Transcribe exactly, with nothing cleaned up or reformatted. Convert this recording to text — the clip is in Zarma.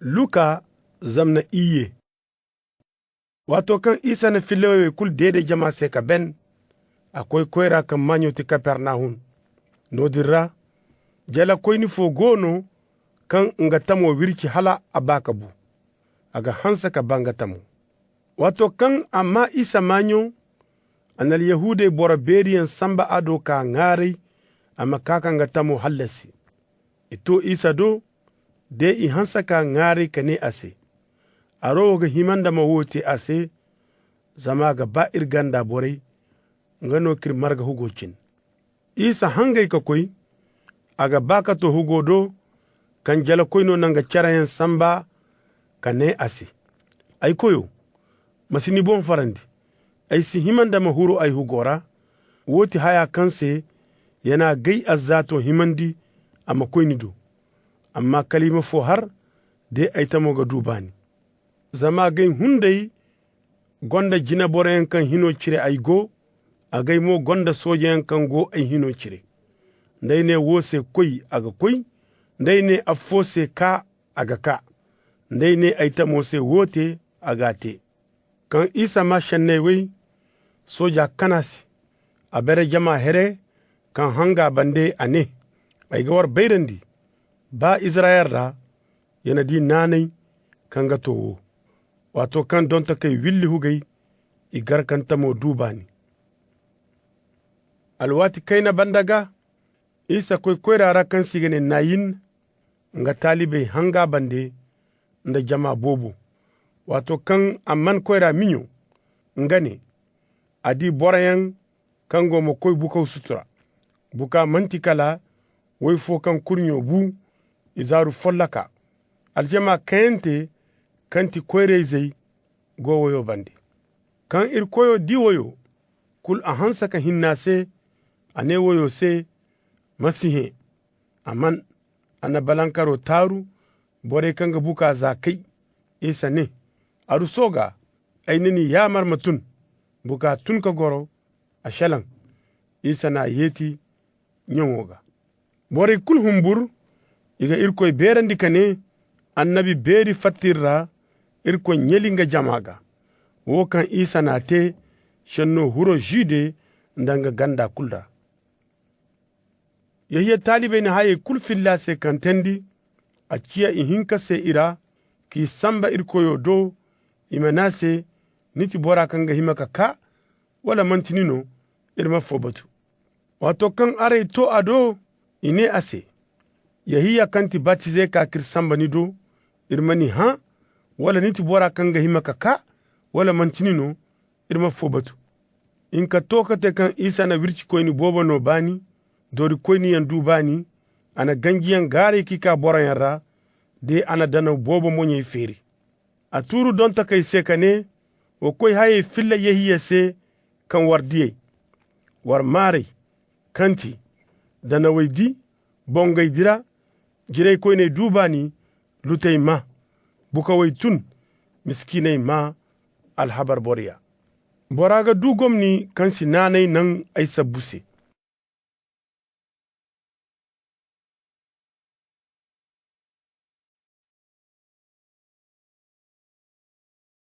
Luka zamna iyye. Waato kaŋ isa na fillawey wey kulu deede jama se ka ben, a koy koyra kaŋ maaɲo ti kapernahum. Noodin ra jalakoyni fo go no kaŋ nga tamo wirci hala a ba ka bu, a ga hanse ka ba nga tamo. Waato kaŋ a maa isa maaɲo, a na alyahudey boro beeriyaŋ samba a do k'a ŋaaray a ma kaa ka nga tamo hallasi. I to isa do, de i hanse k'a ŋaaray ka ne a se, aro wo ga hima nda ma wo te a se, zama a ga ba iri ganda borey, nga no k'iri marga hugo cin. Isa hangay ka koy, a ga ba ka to hugo do, kaŋ jalakoyno na nga careyaŋ samba ka ne a se, ay koyo, ma si ni boŋ farandi. Ay si hima nda ma huru ay hugo ra. Wo ti haya kaŋ se ya na gay azzaato himandi a ma koy ni do. Amma kalima fo har, de ay tamo ga du baani. Zama agay hunday gonda jineboroyaŋ kaŋ hino cire ay go, agay mo gonda soojeyaŋ kaŋ go ay hino cire. Nd'ay ne wo se koy, a ga koy. Nd'ay ne affo se kaa, a ga kaa. Nd'ay ne ay tamo se wo te, a g'a te. Kaŋ isa maa šenney wey, sooja kana se. A bare jama here kaŋ hanga bande, a ne, ay ga war bayrandi, ba izirayel ra, ya na di naanay kaŋ ga to wo. Waato kaŋ donto kay willi hugay, i gar kaŋ tamo du baani. Alwaati kayna banda gaa, isa koy koyra ra kaŋ se i ga ne nayin, nga taalibey hanga bande nda jama boobo. Waato kaŋ a man koyra miɲo, nga ne, a di boroyaŋ kaŋ go ma koy bukaw sutura. Buka manti kala woy fo kaŋ kurɲo bu, izaaru folloka. Aljama kayante kaŋ ti koyrayzey go woyo bande. Kaŋ iri koyo di woyo, kulu a hanse ka hinna se. A ne woyo se, ma si hẽ. A man, a na balankaro taaru borey kaŋ ga buka za kay. Isa ne, aruso gaa, ay na ni yaamar ma tun. Buka tun ka goro, a šelaŋ. Isa n'a yeeti ɲaŋo gaa. Borey kulu humbur, i ga irkoy beerandi ka ne, annabi beeri fatta iri ra. Irkoy ɲali nga jama gaa. Wo kaŋ isa n'a te, šenno huro žude nda nga ganda kulu ra. Yehiya taalibey na hayey kulu filla se kaŋ teendi. A ciya ihinka se i ra, k'i samba iri koyo do. I ma ne a se, ni ti bora kaŋ ga hima ka kaa, wala manti ni no? Iri ma affo batu. Waato kaŋ arey to a do, i ne a se, yehiya kaŋ ti batize ka k'iri samba ni do. Iri ma ni hã, wala ni ti bora kaŋ ga hima ka kaa, wala manti ni no? Iri ma affo batu. Hinka to ka te kaŋ isa na wircikoyni boobo no baani, doorikoyniyaŋ du baani. A na ganjiyaŋ gaaray k'i kaa boroyaŋ ra, de a na danaw boobo moɲey feeri. A tuuru dontakey se ka ne, wa koy hayey filla yehiya se, kaŋ war diyey, war maarey, kaŋ ti danawey di, bongey dira, jiraykoyney du baani, lutey maa, bukawey tun, miskiiney maa, alhabar boroya. Bora ga du gomni kaŋ si naanay naŋ ay sabbu se.